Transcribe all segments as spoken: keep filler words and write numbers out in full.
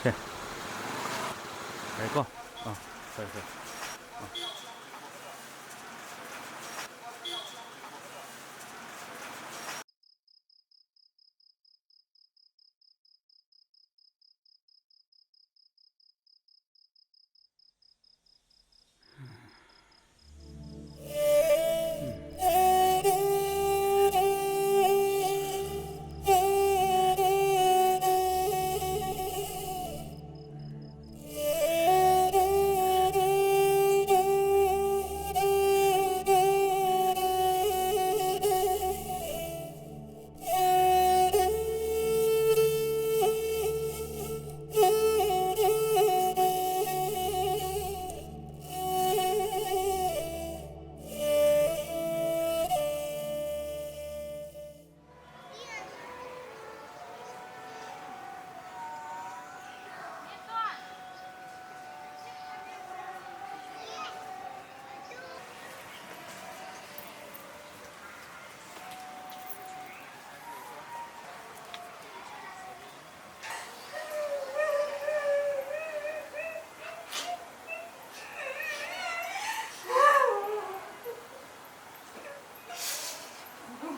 ꯁꯦ꯫ ꯌꯥꯏꯀꯣ? ꯑꯥ, ꯐꯔꯦ, ꯐꯔꯦ꯫ ꯑꯥ꯫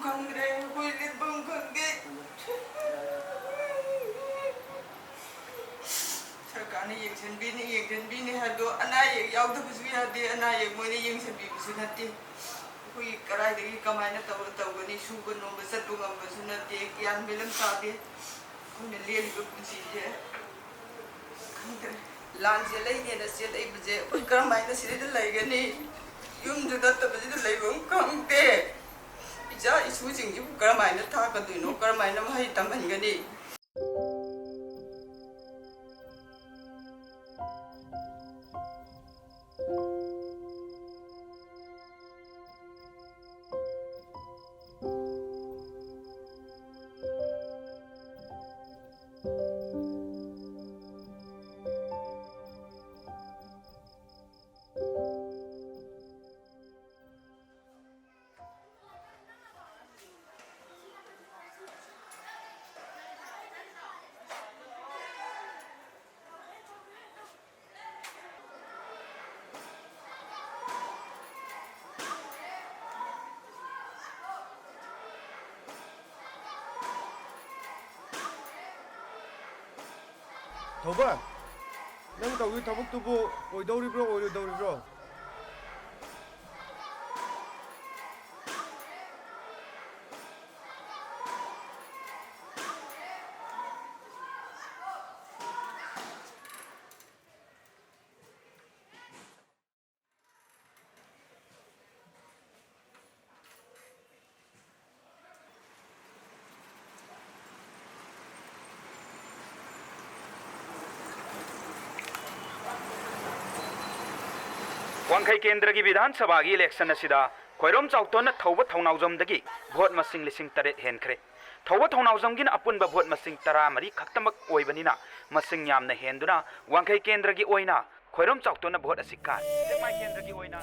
ꯈꯪꯗ꯭ꯔꯦ, ꯑꯩꯈꯣꯏ ꯂꯤꯠꯐꯝ ꯈꯪꯗꯦ꯫ ꯁꯔꯀꯥꯔꯅ ꯌꯦꯡꯁꯤꯟꯕꯤꯅꯤ, ꯌꯦꯡꯁꯤꯟꯕꯤꯅꯤ ꯍꯥꯏꯕꯗꯣ ꯑꯅꯥ ꯑꯌꯦꯛ ꯌꯥꯎꯗꯕꯁꯨ ꯌꯥꯗꯦ, ꯑꯅꯥ ꯑꯌꯦꯛ ꯃꯣꯏꯅ ꯌꯦꯡꯁꯤꯟꯕꯤꯕꯁꯨ ꯅꯠꯇꯦ꯫ ꯑꯩꯈꯣꯏ ꯀꯗꯥꯏꯗꯒꯤ ꯀꯃꯥꯏꯅ ꯇꯧꯔ ꯇꯧꯒꯅꯤ? ꯁꯨꯕ ꯅꯣꯝꯕ ꯆꯠꯄ ꯉꯝꯕꯁꯨ ꯅꯠꯇꯦ, ꯒ꯭ꯌꯥꯟ ꯃꯦꯟ ꯑꯃ ꯇꯥꯗꯦ꯫ ꯑꯩꯈꯣꯏꯅ ꯂꯦꯜꯂꯤꯕ ꯄꯨꯟꯁꯤꯁꯦ ꯈꯪꯗ꯭ꯔꯦ꯫ ꯂꯥꯟ ꯆꯦꯜꯂꯛꯏꯅꯦꯅ ꯆꯦꯜꯂꯛꯏꯕꯁꯦ ꯑꯩꯈꯣꯏ ꯀꯔꯝꯍꯥꯏꯅ ꯁꯤꯗꯩꯗ ꯂꯩꯒꯅꯤ? ꯌꯨꯝꯁꯨ ꯅꯠꯇꯕꯁꯤꯗ ꯂꯩꯐꯝ ꯈꯪꯗꯦ꯫ ꯏꯆꯥ ꯏꯁꯨꯁꯤꯡꯁꯤꯕꯨ ꯀꯔꯝꯍꯥꯏꯅ ꯊꯥꯛꯀꯗꯣꯏꯅꯣ? ꯀꯔꯝꯍꯥꯏꯅ ꯃꯍꯩ ꯇꯝꯍꯟꯒꯅꯤ? ꯊꯧꯕ, ꯅꯪ ꯇꯧꯔꯤ ꯊꯕꯛꯇꯨꯕꯨ ꯑꯣꯏꯗꯧꯔꯤꯕ꯭ꯔꯣ, ꯑꯣꯏꯔꯣꯏꯗꯧꯔꯤꯕ꯭ꯔꯣ? ꯋꯥꯡꯈꯩ ꯀꯦꯟꯗ꯭ꯔꯒꯤ ꯕꯤꯙꯥꯟ ꯁꯚꯥꯒꯤ ꯏꯂꯦꯛꯁꯟ ꯑꯁꯤꯗ ꯈ꯭ꯋꯥꯏꯔꯣꯝ ꯆꯥꯎꯇꯣꯟꯅ ꯊꯧꯕ ꯊꯧꯅꯥꯎꯖꯝꯗꯒꯤ ꯚꯣꯠ ꯃꯁꯤꯡ ꯂꯤꯁꯤꯡ ꯇꯔꯦꯠ ꯍꯦꯟꯈ꯭ꯔꯦ꯫ ꯊꯧꯕ ꯊꯧꯅꯥꯎꯖꯝꯒꯤꯅ ꯑꯄꯨꯟꯕ ꯚꯣꯠ ꯃꯁꯤꯡ ꯇꯔꯥꯃꯔꯤ ꯈꯛꯇꯃꯛ ꯑꯣꯏꯕꯅꯤꯅ ꯃꯁꯤꯡ ꯌꯥꯝꯅ ꯍꯦꯟꯗꯨꯅ ꯋꯥꯡꯈꯩ ꯀꯦꯟꯗ꯭ꯔꯒꯤ ꯑꯣꯏꯅ ꯈ꯭ꯋꯥꯏꯔꯣꯝ ꯆꯥꯎꯇꯣꯟꯅ ꯚꯣꯠ ꯑꯁꯤ ꯀꯥꯔꯦ꯫ ꯁꯦꯛꯃꯥꯏ ꯀꯦꯟꯗ꯭ꯔꯒꯤ ꯑꯣꯏꯅ